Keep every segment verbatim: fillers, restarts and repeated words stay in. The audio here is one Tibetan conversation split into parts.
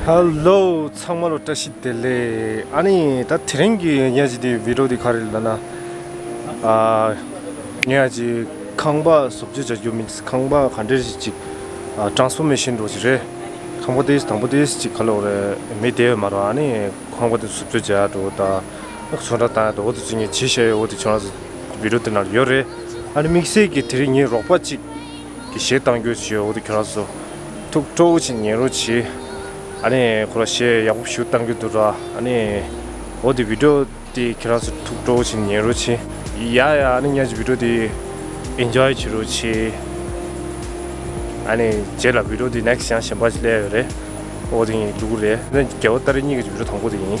ཧེ་ལོ། ཚང་མ་ལ་བཀྲ་ཤིས་བདེ་ལེགས། ཨ་ནི་ད་དེ་རིང་གི་ངས་ཀྱི་དེ་བི་ཌི་ཡོ་དེ་ག་རེ་ལབ་ན། ཨ། ངས་ཀྱི་ཁང་པ་བཟོ་བཅོས་བྱ་རྒྱུ་མིན། ཁང་པ་ག་འདྲ་ཞིག་ཅིག་ཨ། ཊ་རན་སི་ཕོར་མེ་ཤན་འདྲ་ཞིག་རེད། ཁང་པ་དེ་དང་པོ་དེ་ཅིག་ག་ལབ་རེད། མེ་བསྡད་ཡོད་མ་རེད། ཨ་ནི་ཁང་པ་དེ་བཟོ་བཅོས་བྱ་འགྲོ་ད། ཚོང་ར་བཏང་ཡ་འགྲོ་འོ་དེ་ཚོ་ངས་བྱས་བཞག་ཡོད། འོ་དེ་ཁྱོད་རང་ཚོ་བི་ཌི་ཡོ་དེ་ནང་ཡོད་རེད། ཨ་ནི་དམིགས་བསལ་གྱི་དེ་རིང་ངའི་རོགས་པ་གཅིག་གི་གཞས་བཏང་རྒྱུ་བྱས་ཡོད། འོ་དེ་ཁྱོད་རང་ཚོ་ཐུགས་སྤྲོ་བོ་བྱེད། ཉན་རོགས་བྱེད། ཨ་ནི་ཁོ་རང་གཞས་ཡག་པོ་ཞིག་བཏང་རྒྱུ་འདུག་ར། ཨ་ནི་འོ་དེ་བི་ཌི་ཡོ་དེ་ཁྱེད་རང་ཚོ་ཐུགས་སྤྲོ་བོ་བྱེད། ཉན་རོགས་བྱེད། ཡ་ཡ། ཨ་ནི་ངས་ཀྱི་བི་ཌི་ཡོ་དེ་ཨེན་ཇོའི་བྱེད་རོགས་བྱེད། ཨ་ནི་རྗེས་ལ་བི་ཌི་ཡོ་དེ་ནེག་སི་ཊི་ཡང་གཞན་པ་ཞིག་སླེབས་ཡོད་རེད། འོ་དེ་ངས་འགྲོ་གི་རེད། ཨ་ནི་རྒྱལ་བ་ཏཱ་རེ་གཉིས་ཀྱི་བི་ཌི་ཡོ་དང་པོ་དེ་ཡིན།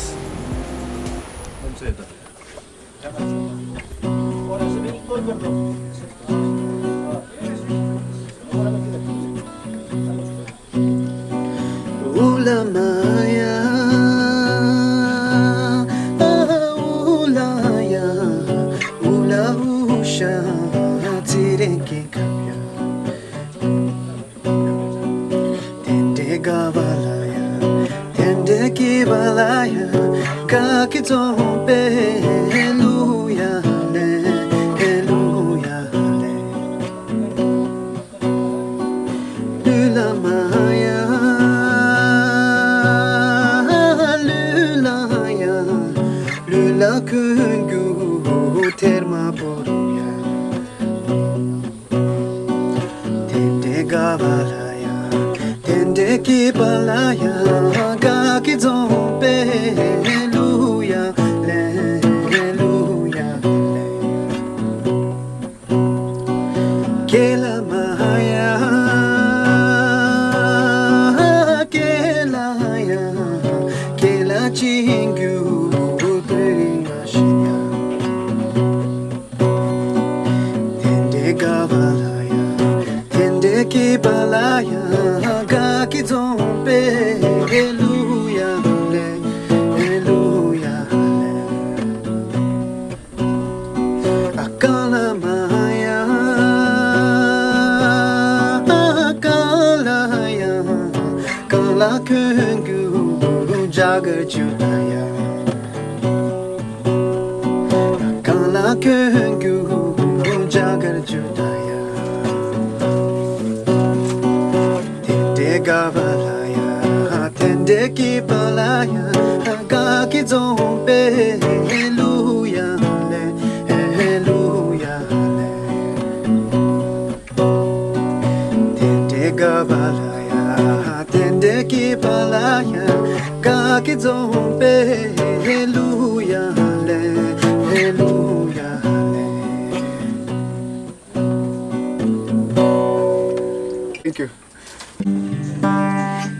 Thank you.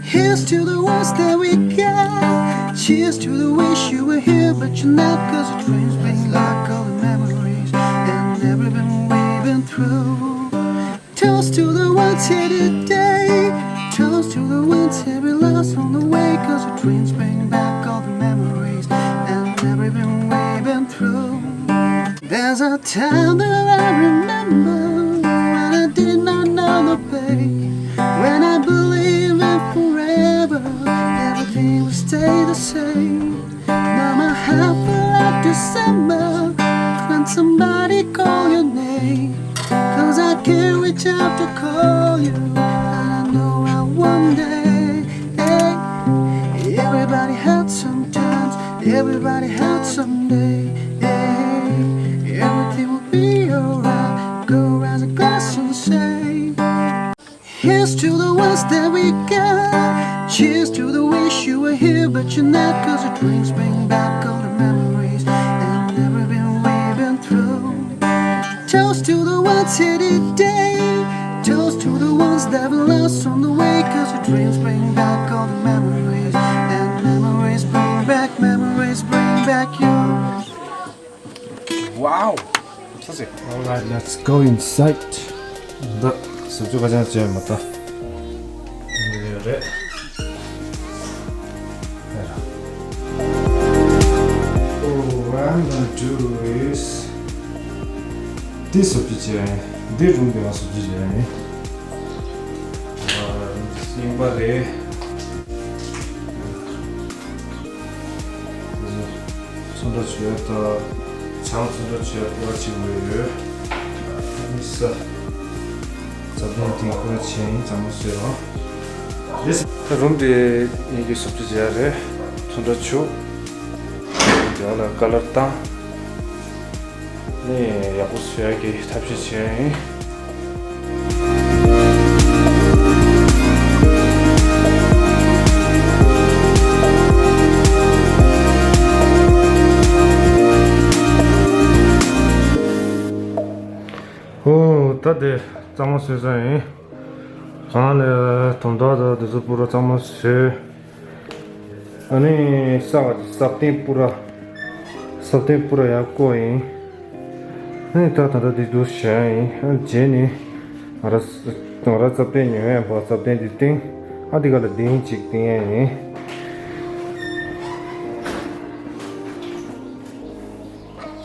Here's to the ones that we got. Cheers to the wish you were here, but you're not. 'Cause the dreams bring back all the memories and everything we've been through. Toast to the ones here today. Toast to the ones here we lost on the way. 'Cause the dreams bring back all the memories and everything we've been through. There's a time that I remember when I did not know the pain. When I believe in forever, everything will stay the same. Now my heart feel like December when somebody call your name. 'Cause I can't reach out to call you, but I know I one day. Hey, everybody hurts sometimes, everybody hurts someday. Hey, everything will be alright. Go raise a glass and say, here's to the ones that we got. Cheers to the wish you were here, but you're not. 'Cause the drinks bring back all the memories and everything we've been through. Toast to the ones here today. Toast to the ones that we lost on the way. 'Cause the dreams bring back all the memories. And memories bring back, memories bring back you. Wow! Alright, let's go inside. ད་བཟོ་བཅོས་ག་ཅང་བྱས་མ་ད། འདི་རེད། Oh, what I'm gonna do is འདི་བཟོ་བཅོས་བྱས། འདི་རུམ་འདི་ང་བཟོ་བཅོས་བྱས་ནི། ཨ། རྙིང་པ་རེད། ཚོན་ཁྲ་བྱུག་ཡ་དང་། ཆང་ཚོན་ཁྲ་བྱུག་ཡ་སྐོར་བ་གཅིག་པུ་ཡོད། ཨ་ནི་ས། ས་བོན་དེ་སྐོར་བ་བྱས་ཡིན་གཙང་མ་བཟོས་རོགས། རེད། ད་རུམ་དེ་ངེད་ཀྱིས་བཟོ་བཅོས་བྱས་ཡ་རེད། ཚོན་ཁྲ་བྱུག་དེ་ཡང་ལ་ཀ་ལར་བཏང་། ནི་ཡག་པོ་བཟོ་ཡ་གི་ཐབས་ཤེས་བྱས་ཡིན། ཨོ། ད་དེ་གཙང་མ་བཟོས་ཚར་ཡིན། གང་ལས་དོམ་དག་དང་དེ་ཚོ་པུ་ར་གཙང་མ་བཟོས། ཨ་ནི་ས་བ་ས་སྟེང་པུ་ར། ས་སྟེང་པུ་ར་ཡར་བཀོག་ཡིན། ཨ་ནི་ད་ད་ལྟ་འདི་འདུག་བྱས་ཡིན། ཨ་རྗེས་ནི་ང་ར་ང་ར་རྩབ་ལྡན་ཉོ་ཡ་བ་རྩབ་ལྡན་འདི་སྟེང་། ཨ་འདི་ག་ལ་གདན་ཅིག་བཏིང་ཡ་ཡིན།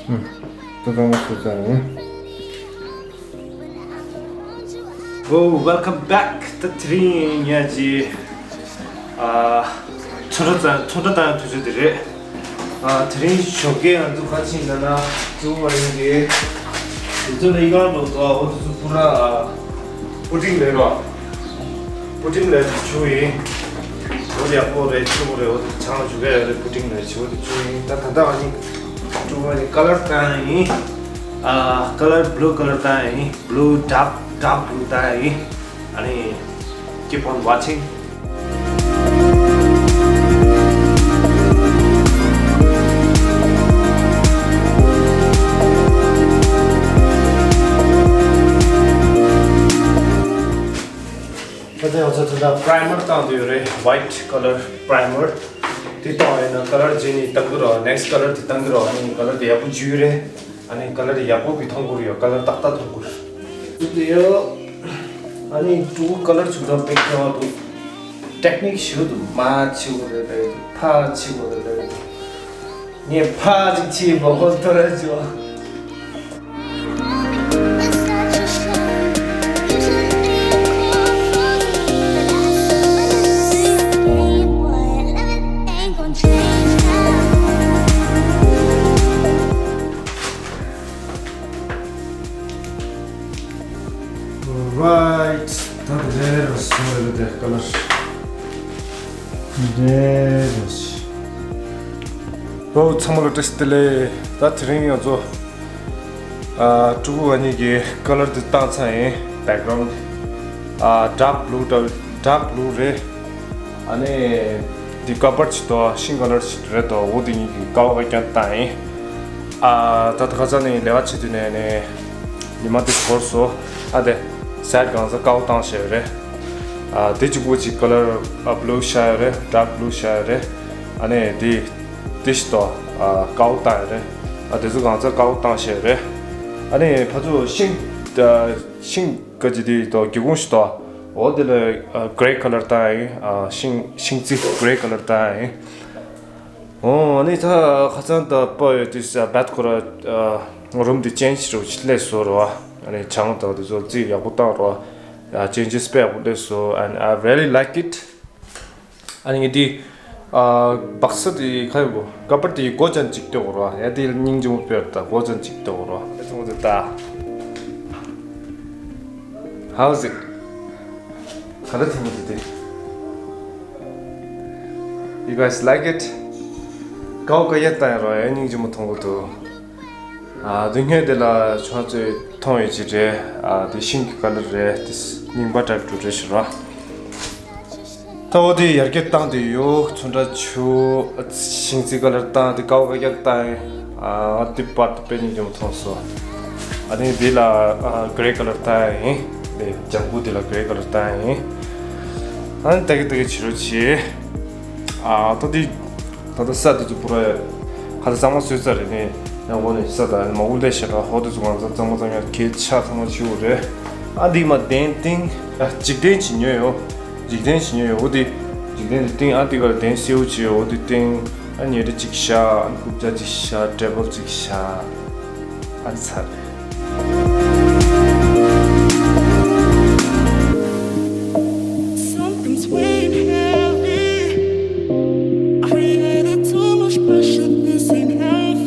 ཨུམ། ད་གཙང་མ་བཟོས་ཚར་ཡིན། Oh, welcome back. ད་དེ་རིང་ངས་ཀྱི་ཨ་ཚོན་ཁྲ་བཏང་ཚོན་ཁྲ་བཏང་དུས་ཚོད་དེ་རེད། ཨ་དེ་རིང་ཞོགས་ཀས་ང་ཚོ་ཁ་ཕྱིན་ན་ན་གཙོ་བོ་ཡིན་གྱི་དེ་ཚོ་ལ་ཡིག་ལ་འགྲོ་ཏོ། འོ་དེ་ཚོ་པུ་ར་པུ་ཏིང་ལས་རོ། པུ་ཏིང་ལས་དེ་བྱུག་ཡིན། འོ་དེ་ཡག་པོ་རེད། ཆུ་བོ་རེད། འོ་དེ་ཆང་ལ་བྱུག་ག་ཡོད་རེད། པུ་ཏིང་ལས་བྱུག་དེ་བྱུག་ཡིན། ད་ད་ལྟ་ང་ནི་གཙོ་བོ་ནི་ཀ་ལར་བཏང་ཡིན། ཨ་ཀ་ལར་བྷུ་ལུ་ཀ་ལར་བཏང་ཡིན། བྷུ་ལུ་ཌརྐ་ཌརྐ་བྷུ་ལུ་བཏང་ཡིན། ཨ་ནི་keep on watching. ད་ལྟ་ང་ཚོ་ད་ལྟ་པྲའི་མར་བཏང་དུས་རེད། ཝའིཊ་ཀ་ལར་པྲའི་མར། དེ་བཏང་བ་ཡིན་ན་ཀ་ལར་རྗེས་ནས་བཏང་གི་རེད། ནེག་སི་ཊི་ཀ་ལར་དེ་བཏང་གི་རེད། ཨ་ནི་ཀ་ལར་དེ་ཡག་པོ་འཇུས་རེད། ཨ་ནི་ཀ་ལར་ཡག་པོ་གི་མཐོང་གི་རེད། ཀ་ལར་ཏག་ཏག་མཐོང་གི་རེད། དེ་ཡོད། ཨ་ནི་ཕྲུ་གུ་ཀ་ལར་བྱུག་སྟངས་དཔེ་མཁས་པ་འདུག་ཊེག་ནིག་ཞུ་འདུག་མར་ཕྱི་དགོས་རེད་ལབ་ཡོད། ཕར་ཕྱི་དགོས་རེད་ལབ་ཡོད། ངས་ཕར་ཅིག་ཕྱིས་མ་གོ་ཐོ་ར་ཅོ། Right. ད་དེ་ལས་ར་སོང་རེད་དེ་ཀ་ལར། འདྲེ་རེད། ཨོ་ཚང་མ་ལ་བཀྲ་ཤིས་བདེ་ལེགས། ད་དེ་རིང་ང་ཚོ་ཨ་ཕྲུ་གུ་ཨ་ནི་གི་ཀ་ལར་དེ་བཏང་ཚར་ཡིན། བེག་གྷ་རའུན་ཌི་ཨ་ཌརྐ་བྷུ་ལུ་ཌརྐ་བྷུ་ལུ་རེད། ཨ་ནི་དེ་ཀ་པར་ཅིག་དང་ཤིང་ཀ་ལར་ཅིག་རེད་དོ། འོ་དེ་གཉིས་ཀྱི་ཀ་བ་ཀ་རྐྱང་བཏང་ཡིན། ཨ་ད་ད་ཁ་སང་ནས་ལས་ཀ་བྱེད་དུས་ནས་ནས་ཉི་མ་དེ་འགོར་སོང་། ཨ་དེ་སའིཌ་གང་ས་ཀ་བ་བཏང་བྱས་རེད། ཨ་དེ་གཅིག་པོ་ཅིག་ཀ་ལར་ཨ་བྷུ་ལུ་ཤར་ཡོད་རེད། ཌརྐ་བྷུ་ལུ་ཤར་ཡོད་རེད། ཨ་ནི་དེ་དེ་ཞིག་དང་ཨ་ཀ་བ་བཏང་ཡོད་རེད། ཨ་དེ་ཚོ་གང་ས་ཀ་བ་བཏང་བྱས་རེད། ཨ་ནི་ཕ་ཚོ་ཤིང་ཨ་ཤིང་ཀ་ཅི་དེ་དང་སྒེའུ་ཁུང་ཞིག་དང་། འོ་དེ་ལ་ཨ་གྷི་རེ་ཀ་ལར་བཏང་ཡིན། ཨ་ཤིང་ཤིང་རྩི་གྷི་རེ་ཀ་ལར་བཏང་ཡིན། འོ་ཨ་ནི་ད་ཁ་སང་ད་པ་ཡོད་དུས་ས་བད་ཁོ་ར་ཨ་རུམ་དེ་ཅེན་ཇི་རུ་ཅི་སླེབས་སོང་རོ། ཨ་ནི་ཆང་དང་དེ་ཚོ་རྩི་ཡག་པོ་བཏང་རོ། ཨ་ཅེན་ཇི་སི་དཔེ་ཡག་པོ་སླེབས་སོང་། And I really like it. ཨ་ནི་ངས་དེ་ཨ་སྦག་ས་དེ་ཁ་ཡོད་གོ། ཀ་པར་དེ་སྒོ་ཅན་ཅིག་ལྟོས་གོ་རོ། ཡ་དེ་སྙིང་རྗེ་མོ་དཔེ་ཡོད། ད་སྒོ་ཅན་ཅིག་ལྟོས་གོ་རོ། ཨ་ཚང་མ་དེ་ད། How's it? ག་རེ་ཐེངས་མ་དེ་དེ། You guys like it? ཀའོ་ཀ་ཡ་ཏ་ཡ་རོ། ཡ་སྙིང་རྗེ་མོ་མཐོང་གི་འདུག་ཨ་དེ་སྔོན་དེ་ལ་ཆུང་ཚོས་མཐོང་ཡོད་ཀྱི་རེད། ཨ་དེ་ཤིང་གི་ཀ་ལར་རེད། དེ་རྙིང་པ་འདྲ་པོ་རེད་ཤི་རོ། ད་འོ་དེ་ཡར་རྒྱས་བཏང་དེ་ཡོད། ཚོན་ཁྲ་ཆུ་ཤིང་རྩི་ཀ་ལར་བཏང་དེ་ཀའོ་ཀ་ཡ་ཏ་ཡ། ཨ་དེ་པར་དེ་དཔེ་སྙིང་རྗེ་མོ་མཐོང་སོང་། ཨ་ནི་དེ་ལ་ཨ་གྷི་རེ་ཀ་ལར་བཏང་ཡ་ཡིན། དེ་ལྗང་གུ་དེ་ལ་གྷི་རེ་ཀ་ལར་བཏང་ཡ་ཡིན། ཨ་ནི་ད་གི་ད་གི་བྱེད་རོགས་བྱེད། ཨ་ད་དེ་ད་ལྟ་ས་དེ་ཚོ་པུ་ར་ཁ་ལ་གཙང་མ་བཟོས་ཚར་རེད་ནས། ཡང་འོ་ནས་ས་དང་མ་འུ་ལས་ཤ་ཁ་ཧོ་དེ་ཚོ་གང་ཚང་གཙང་མ་གཙང་ཡ་གལ་ཆ་ཚང་མ་བྱེད་འོ་རེད། ཨ་འདི་མ་གདན་སྟེང་ཨ་འཇིག་རྟེན་ཅིག་ཉོས་ཡོད། འཇིག་རྟེན་ཅིག་ཉོས་ཡོད། འོ་དེ་འཇིག་རྟེན་དེ་སྟེང་ཨ་དེ་གར་གདན་སེའུ་ཅིག་ཡོད། འོ་དེ་སྟེང་ཨ་ཉལ་ཁྲི་ཅིག་བཞག་ཨ་རྐུབ་བཀྱག་ཅིག་བཞག་ཊེ་བལ་ཅིག་བཞག་ཨ་ཚར་རེད། Something's weighing heavy. Created too much pressure, this ain't healthy.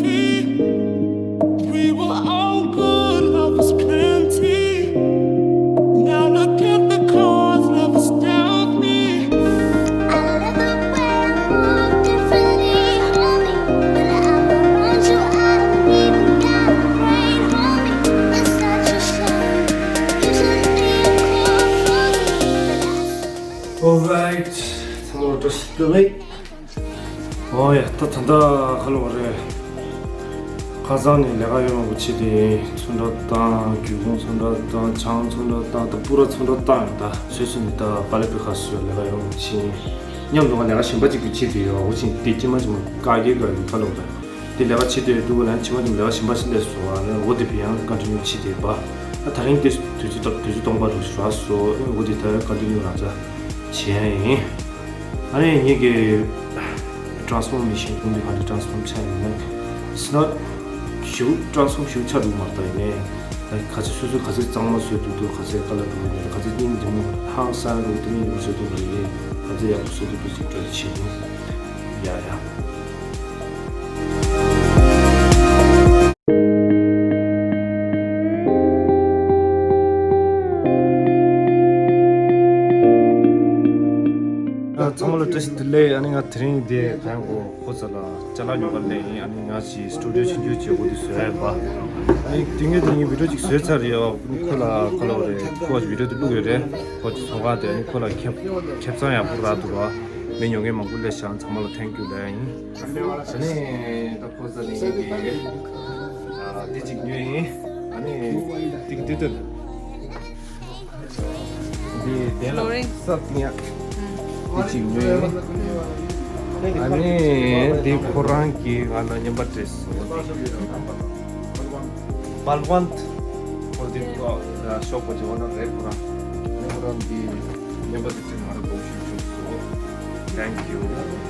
ཨོ་ཡ། ད་ད་ལྟ་ཁ་ལོ་རེད། ཁ་སང་ནས་ལས་ཀ་ཡོད་མང་པོ་བྱས་ཏེ། ཚོན་ཁྲ་བཏང་། སྒེའུ་ཁུང་ཚོན་ཁྲ་བཏང་། བྱང་ཚོན་ཁྲ་བཏང་། ད་པུ་ར་ཚོན་ཁྲ་བཏང་ཡོད། ད་སོ་སོ་ནས་ད་པཱ་ལེ་པི་ཁ་སོ་ལས་ཀ་ཡོད་མང་པོ་བྱས། མཉམ་དུ་ང་ལས་ཀ་གཞན་པ་གཅིག་པུ་བྱས་ཏེ་ཡོད། འོ་ཅིག་དེ་ཅི་མ་ཅི་མ་བཀག་སྐྱིལ་བཀག་སྐྱིལ་ཁ་ལོ་རེད། དེ་ལས་ཀ་བྱེད་དུས་འདུག་ལ་ཕྱི་མ་དེ་ལས་ཀ་གཞན་པ་ཞིག་སླེབས་སོང་བ་ནས། འོ་དེ་བི་ཡང་ཀོན་ཊི་ནིའུ་བྱེད་དེ་བ། ད་ད་རིང་དེ་དུས་ཚོད་ད་དུས་ཚོད་སྟོང་པ་རུ་ཞུ་བ་སོ། འོ་དེ་ད་ཀོན་ཊི་ནིའུ་རང་ཚ་བྱེད་ཡ་ཡིན། ཨ་ནི་ངེད་ཀྱི་ཊ་རན་སི་ཕོར་མེ་ཤན་ཀུན་དེ་ག་འདྲ་ཊ་རན་སི་ཕོར་ཆགས་ཡིན་ན། It's not ཞུ་ཊ་རན་སི་ཕོར་ཞུ་ཆགས་འདུག་མ་རེད། ད་ཡིན་ནའི་ད་ག་ཚོད་སོ་སོ་ག་ཚོད་གཙང་མ་བཟོས་འདུག་འདུག་ག་ཚོད་དཀའ་ལས་འདུག་འདུག་ག་ཚོད་སྙིང་རྗེ་མོ་ཧང་སང་འདུག་དེ་ནས་འདུག་བཟོས་འདུག་མ་རེད། ག་ཚོད་ཡག་པོ་བཟོས་འདུག་འདུག་ཅིག་འདྲ་བྱེད་འདུག་ཡ་ཡ། ཚང་མ་ལ་བཀྲ་ཤིས་བདེ་ལེགས། ཨ་ནི་ང་དེ་རིང་འདི་གང་གོ་ཁོ་ཚ་ལ་ཅ་ལག་ཉོ་གར་སླེབས་ཡིན། ཨ་ནི་ང་ཞིག་སི་ཊུ་ཌི་ཡོ་ཆུང་ཆུང་བྱས་འོ་དེ་བཟོས་ཡ་ཡིན་པ། ཨ་ནི་དེ་ངས་དེ་ངའི་བི་ཌི་ཡོ་ཅིག་བཟོས་ཚར་ཡོད། ཁོ་ལ་ཁོ་ལ་རེད། ཁོ་བི་ཌི་ཡོ་དེ་བླུགས་ཡོད་རེད། ཁོ་ཅིག་ཚོང་ཁང་དེ། ཨ་ནི་ཁོ་ལ་ཁེབས་ཁེབས་ཚང་ཡག་པོ་རག་འདུག་ར། མི་ཉོ་མཁན་མང་པོ་སླེབས་ཤག་ཚང་མ་ལ་ཐེང་ཀིའུ་ལབ་ཡ་ཡིན། ཨ་ནི་ད་ཁོ་ཚ་ནི་ངའི་དེ་ཅིག་ཉོས་ཡིན། ཨ་ནི་དེ་དེ་དེ། འདི་དེ་ལ་ལོ་རིང་། སབ་ཉག་འདི་གཅིག་ཉོས་ཡོད། ཨ་ནི་འདི་ཁོ་རང་གིས་ང་ལ་རྔན་པ་སྤྲད་སོང་། འདི་བལ་ཝན། ཁོ་འདི་ཤོག་པ་ཅིག་འོ་ན་རེད། ཁོ་རང་ཁོ་རང་འདི་རྔན་པ་འདི་སྤྲད་ང་ལ་དགོངས་ཞུ་བྱུང་སོང་། Thank you།